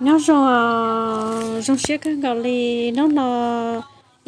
Nyob zoo, zoo siab kawg nkaus li hnub no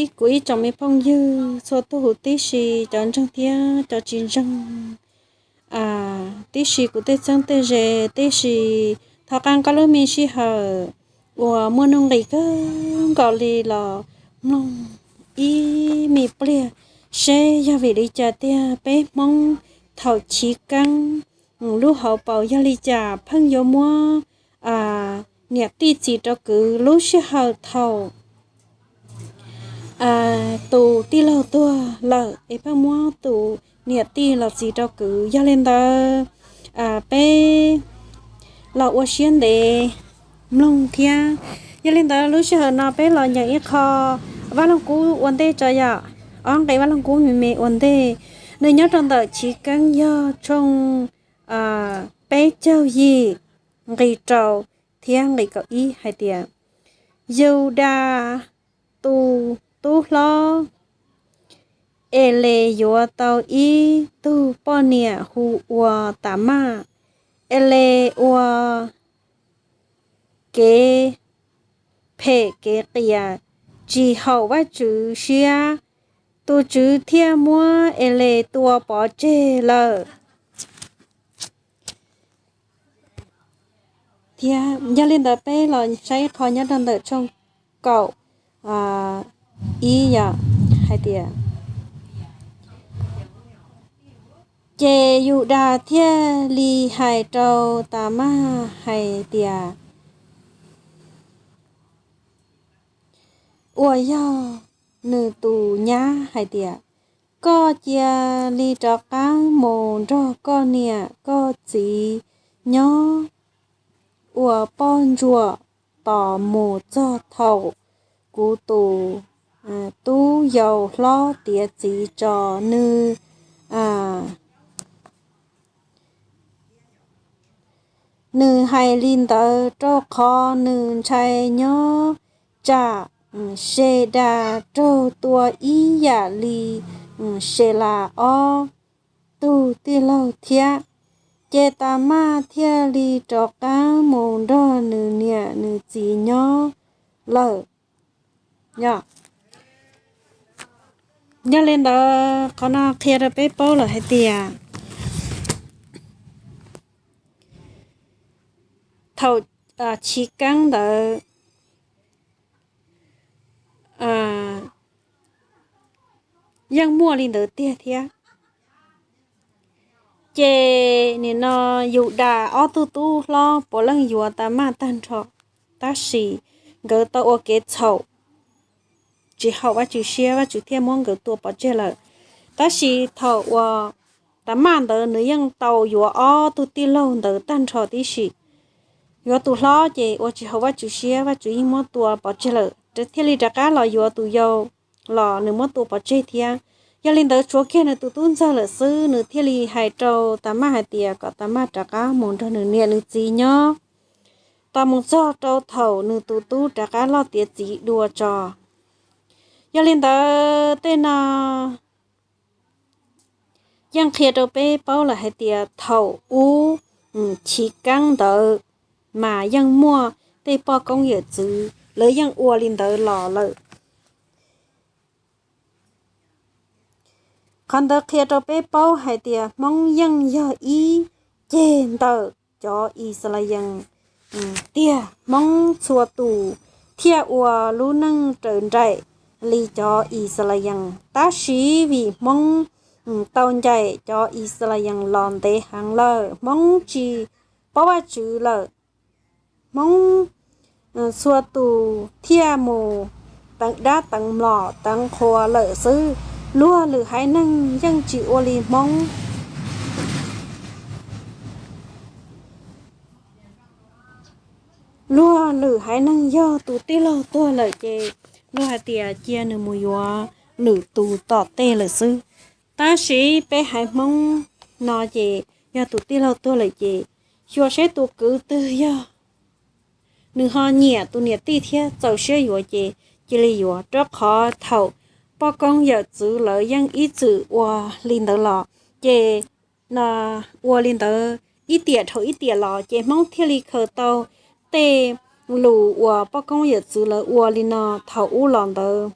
ib kuv ib tsoom me phooj ywg txhua tus huv tib si, cov ntseeg thiab cov tsis ntseeg tib si, kuv tej txheeb tej ze tib si. Thov qab koj lub me sij hawm uas muaj nuj nqis kawg nkaus li los mloog ib me pliag seb yog vim li cas tiag peb Hmoob thaum chiv keeb lub hauv paus yog li cas pheej yuav muab niam tij txis rau kwv. Lub sij hawm thaum tus tij laug tuag lawm es pheej muab tus niam tij los txis rau kwv. Yog li ntawd peb los ua siab ntev mloog thiab. Yog li ntawd lub sij hawm no peb los nyeem ib qho Vaj Loog Kub ua ntej tso yom, ob nqe Vaj Loog Kub me me ua ntej. Nws nyob rau ntawm chiv keeb yog tshooj peb caug yim, nqe rau thiab nqe kaum ib hais tias, Yudas tus tub hlob Eles yuav tau ib tug poj niam hu ua Tamaj. Eles ua kev phem kev qias tsis haum Vajtswv siab, tus Tswv thiaj muab Eles tua pov tseg lawm. Thiab yog li ntawd peb los saib qhov nyob rau ntawm tshooj kaum ib yom, hais tias, Ces Yudas thiaj li hais rau Tamaj hais tias, uas yog nws tus nyab hais tias, Koj cia li rov qab mus nrog koj niam koj txiv nyob ua poj ntsuam tos mus txog thaum kuv tus tub yau hlob tiav txiv tso. Nws Nws hais li ntawd rau qhov nws ntshai nyob tsam Sedas raug tua ib yam li Selas ob tug tij laug thiab. Ces Tamaj thiaj li rov qab mus nrog nws niam nws txiv nyob lawm. Yog li ntawd qhov no qhia rau peb paub lawm hais tias thaum chiv keeb ntawd yeej muaj li ntawd tiag thiab. Ces nim no Yudas ob tug tub hlob puav leej yuav Tamaj tag nrho, tab sis nkawd tau ua kev txhaum tsis haum Vajtswv siab, Vajtswv thiaj muab nkawd tua pov tseg lawm. Tab sis thaum uas Tamaj ntawd nws yeej tau yuav ob tug tij laug ntawd tag nrho tib si. Yuav tus hlob ces ua tsis haum Vajtswv siab, Vajtswv yeej muab tua pov tseg lawm, thiaj li rov qab los yuav tus yau los nws muab tua pov tseg thiab. Yog li ntawd tshuav kiag nws tus tub ntxawg lawm xwb, nws thiaj li hais rau Tamaj hais tias kom Tamaj rov qab mus nrog nws niam nws txiv nyob tos mus txog rau thaum nws tus tub rov qab loj tiav txiv dua tso. Yog li ntawd tej no yeej qhia rau peb paub lawm hais tias thaum ub chiv keeb ntawd mas yeej muaj tej poj koob yawm txwv lawv yeej ua li ntawd los lawm. Qhov ntawd qhia rau peb paub hais tias Hmoob yeej yog ib ceg ntawm cov Yixalayees tiag. Hmoob txhua tus thiaj ua lub neej raws nraim li cov Yixalayees, tab sis vim Hmoob tau ncaim cov Yixalayees los ntev heev lawm, Hmoob tsis paub Vajtswv lawm, Hmoob txhua tus thiaj mus teev dab teev mlom teev qhua lawm xwb. Luag lwm haiv neeg yeej tsis ua li Hmoob. Luag lwm haiv neeg yog tus tij laug tuag lawm ces luag hais tias cia nws mus yuav lwm tus tom tej lawm xwb. Tab sis peb haiv Hmoob no ces yog tus tij laug tuag lawm ces xyuas seb tus kwv twg yog nws ho nyiam tus niam tij thiab txaus siab yuav ces cia li yuav, rau qhov thaum poj koob yawm txwv lawv yeej ib txwm ua li ntawd los, ces no ua li ntawd ib tiam dhau ib tiam los ces Hmoob thiaj li khaws tau tej lus uas poj koob yawm txwv lawv ua li no thaum ub los ntawd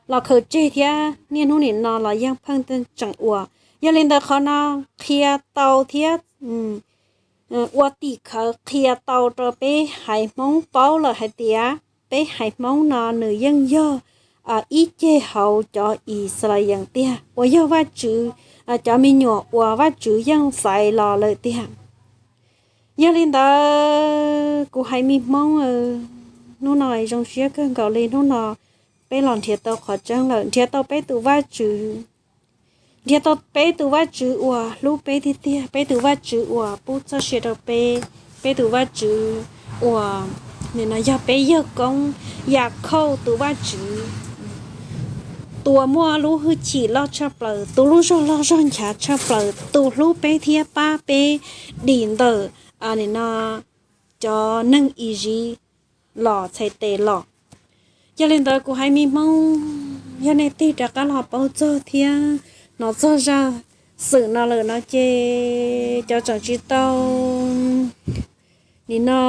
los khaws tseg thiab niaj hnub nim no los yeej pheej tseem ua. Yog li ntawd qhov no qhia tau thiab ua tim khawv qhia tau rau peb haiv Hmoob paub lawm hais tias peb haiv Hmoob no nws yeej yog ib ceg hauv cov Yixalayees tiag uas yog Vajtswv cov me nyuam uas Vajtswv yeej xaiv los lawm tiag. Yog li ntawd kuv haiv me Hmoob, hnub no zoo siab kawg nkaus li, hnub no peb los nrhiav tau qhov tseeb lawm, nrhiav tau peb tus Vajtswv, nrhiav tau peb tus Vajtswv uas hlub peb tiag tiag, peb tus Vajtswv uas pub txoj sia rau peb, peb tus Vajtswv uas nim no yog peb yawg koob Yakhauj tus Vajtswv, tus uas muaj lub hwj chim loj tshaj plaws, tus lub zog loj zog nchav tshaj plaws, tus hlub peb thiab pab peb dim ntawm nim no cov neeg Iziv los txhais tes los. Yog li ntawd kuv haiv me Hmoob, yog nej tig rov qab los paub txog thiab hnov txog zaj xwm no lawm no ces cov tseem tsis tau nim no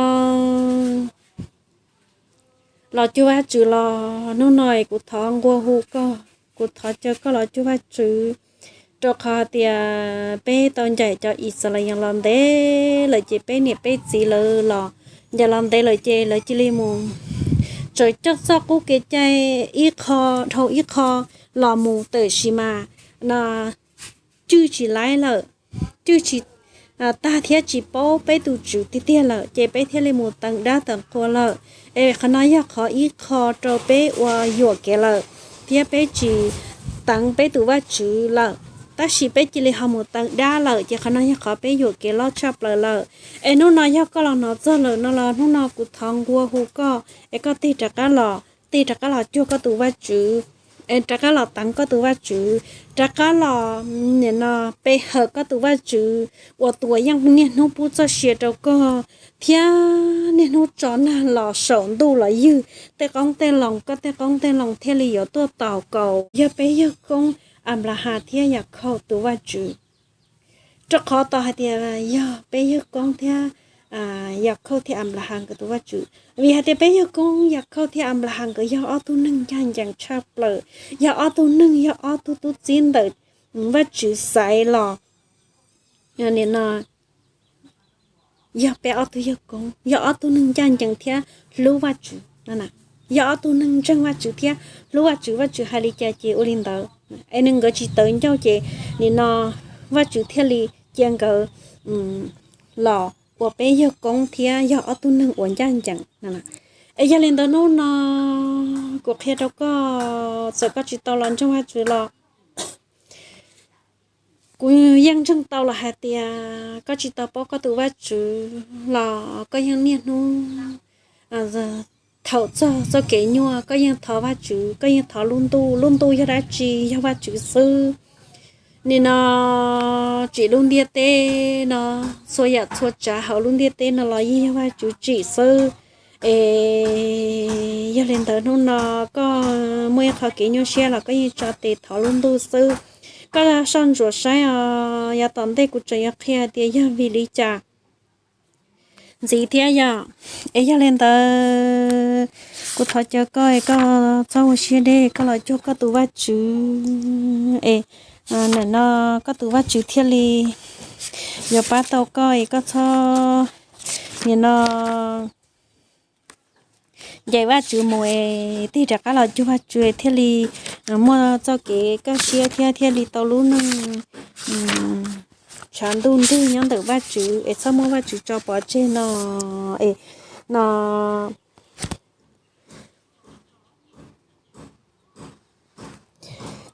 los cuag Vajtswv los hnub no kuv thov nqua hu koj, kuv thov caw koj los cuag Vajtswv, rau qhov tias peb tau ncaim cov Yixalayees los ntev lawm ces peb niam peb txiv lawv los ncaim los ntev lawm ces lawv cia li mus tsaws coj txoj qub kev cai ib qho dhau ib qho los mus, tab sis mas no cwj tsis laib lawm, cwj tsis tag thiab tsis paub peb tus Tswv tiag tiag lawm ces peb thiaj li mus teev dab teev qhua lawm. Es qhov no yog qhov ib qho rau peb ua yuam kev lawm, thiab peb tsis teev peb tus Vajtswv lawm, tab sis peb cia li ho mus teev dab lawm ces qhov no yog qhov peb yuam kev loj tshaj plaws lawm. Es hnub no yog koj los hnov txog lawm no los hnub no kuv thov nqua hu koj es koj tig rov qab los, tig rov qab los cuag koj tus Vajtswv, rov qab los teev koj tus Vajtswv, rov qab los nim no pe hawm koj tus Vajtswv uas tus uas yeej niaj hnub pub txoj sia rau koj thiab niaj hnub tso nag los saum ntuj los ywg tej qoob tej loo, koj tej qoob tej loo thiaj li yuav tuaj taus kaus. Yog peb yawg koob Anplahas thiab Yakhauj tus Vajtswv. Rau qhov tau hais tias yog peb yawg koob thiab Yakhauj thiab Anplahas nkawd tus Vajtswv, vim hais tias peb yawg koob Yakhauj thiab Anplahas nkawd yog ob tug neeg ncaj ncees tshaj plaws, yog ob tug neeg, yog ob tug tub txib ntawm Vajtswv xaiv los. Nim no yog peb ob tug yawg koob, yog ob tug neeg ncaj ncees thiab hlub Vajtswv, yog ob tug neeg ntseeg Vajtswv thiab hlub Vajtswv, Vajtswv hais li cas ces ua li ntawd. Es nws nkawd tsis tawv ncauj ces nim no Vajtswv thiaj li cia nkawd los ua peb yawg koob thiab yog ob tug neeg uas ncaj ncees. Es yog li ntawd hnub no kuv qhia rau koj, txawm koj tsis tau los ntseeg Vajtswv los kuv yeej ntseeg tau los hais tias koj tsis tau paub koj tus Vajtswv los koj yeej niaj hnub thaum txog txoj kev nyuaj koj yeej thov Vajtswv, koj yeej thov lub ntuj. Lub ntuj yog dab tsi? Yog Vajtswv xwb. Nim no tsim lub ntiaj teb no, txhua yam txhua tsav hauv lub ntiaj teb no los yeej yog Vajtswv tsim xwb. Es yog li ntawd hnub no koj muaj ib qho kev nyuaj siab los koj yeej tso tes thov lub ntuj xwb. Koj soj ntsuam saib os, yav tom ntej kuv tseem yuav qhia tias yog vim li cas ntxiv thiab yom. Es yog li ntawd kuv thov caw koj es koj txhob ua siab deb, koj los cuag koj tus Vajtswv es nim no koj tus Vajtswv thiaj li yuav pab tau koj es koj txhob nim no ncaim Vajtswv mus es tig rov qab los cuag Vajtswv thiaj li muaj txoj kev kaj siab thiab thiaj li tau lub neej tshav ntuj nrig nyob ntawm Vajtswv es txhob muab Vajtswv tso pov tseg no es no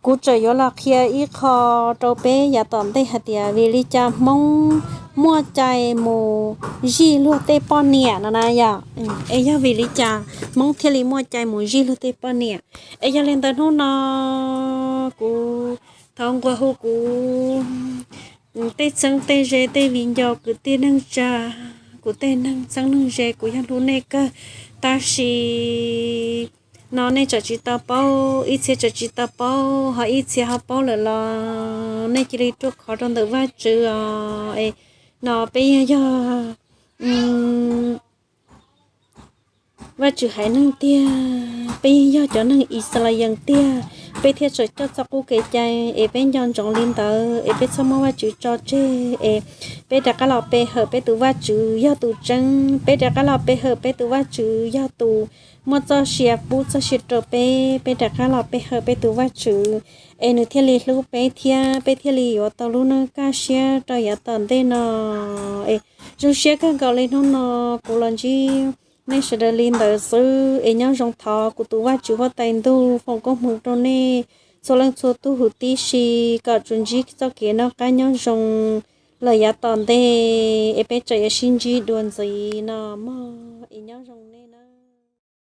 kuv tseem yuav los qhia ib qho rau peb yav tom ntej hais tias vim li cas Hmoob muaj cai mus zij luag tej poj niam no na yom. Es yog vim li cas Hmoob thiaj li muaj cai mus zij luag tej poj niam? Es yog li ntawd hnub no kuv thov nqua hu kuv tej txheeb tej ze, tej viv ncaus, kwv tij neej tsa, kuv tej neeg txheeb neeg ze, kuv yeej hlub nej kawg. Tab sis no nej tseem tsis tau paub, ib txhia tseem tsis tau paub, ho ib txhia ho paub lawm los nej cia li ruaj khov rau ntawm Vajtswv os. Es no peb yog yog Vajtswv haiv neeg tiag, peb yeej yog cov neeg Yixalayees tiag, peb thiaj tseem coj txoj qub kev cai es peb nco ntsoov li ntawd es peb txhob muab Vajtswv tso tseg es peb rov qab los pe hawm peb tus Vajtswv yog tus tseeb, peb rov qab los pe hawm peb tus Vajtswv yog tus muaj txoj sia pub txoj sia rau peb, peb rov qab los pe hawm peb tus Vajtswv es nws thiaj li hlub peb thiab peb thiaj li yuav tau lub neej kaj siab rau yav tom ntej no. Es zoo siab kawg nkaus li hnub no kuv los ntsib nej sawv daws li ntawd xwb es nyob zoo, thov kuv tus Vajtswv huab tais ntuj foom koob hmoov rau nej txhua leej txhua tus huv tib si kom tsuas ntsib txoj kev noj qab nyob zoo lawm yav tom ntej es peb tseem yuav sib ntsib dua ntxiv no mog es nyob zoo nej na.